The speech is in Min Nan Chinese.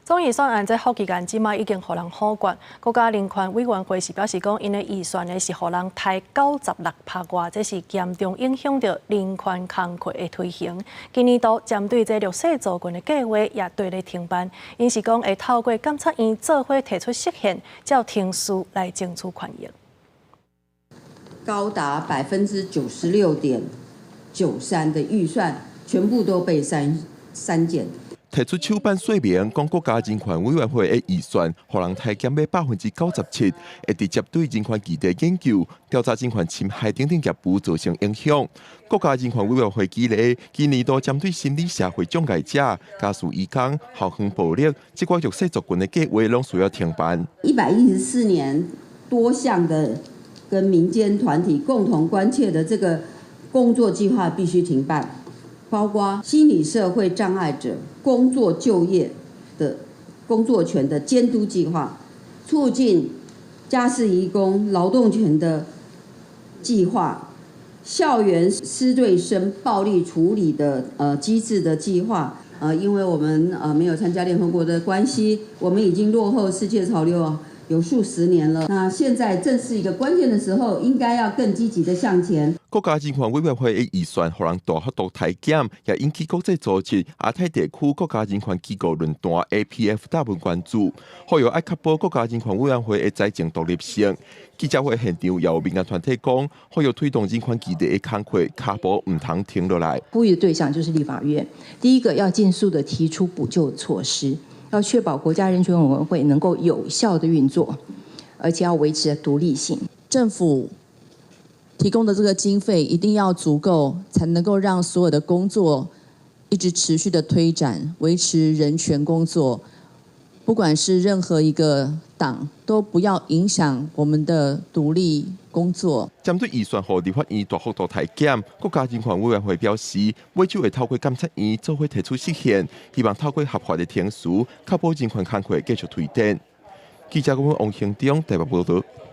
總預算案這覆議案這擺已經予人否決。國家人權委員會是表示講，𪜶的預算呢是予人刣96趴外，這是嚴重影響著人權工課的推行。今年度針對這弱勢族群的計劃也綴咧停辦，𪜶是講會透過監察院做伙提出釋憲，照程序來爭取權益。高達96.93%的預算全部都被刪減。提出手板說明，講國家人權委員會的預算，予人刣減欲97%，會直接對人權議題研究、調查人權侵害等等業務造成影響。國家人權委員會記錄，今年度針對心理社會障礙者、家事移工、校園暴力，這寡弱勢族群的計劃，攏需要停辦。114年多項的跟民間團體共同關切的這個工作計劃必須停辦。包括心理社會障礙者工作就業的工作權的監督計劃，促進家事移工勞動權的計劃，校園師對生暴力處理的機制的計劃。因為我們沒有參加聯合國的關係，我們已經落後世界潮流有數十年了。那現在正是一個關鍵的時候，應該要更積極的向前。國家人權委員會的預算予人大幅度刣減，也引起國際組織亞太地區國家人權機構論壇 APFW 關注，呼籲愛確保國家人權委員會的財政獨立性。記者會現場也有民間團體講，呼籲推動人權議題的工課，跤步毋通停落來。呼籲的對象就是立法院，第一個要盡速的提出補救措施，要確保國家人權委員會能夠有效的運作，而且要維持獨立性。政府提供的這個經費一定要足夠，才能夠讓所有的工作一直持續的推展，維持人權工作。不管是任何一個黨，都不要影響我們的獨立工作。針對預算予立法院大幅度刣減，國家人權委員會表示，尾週會透過監察院做伙提出釋憲，希望透過合法的程序，確保人權工課繼續推展。記者王興中台北報道。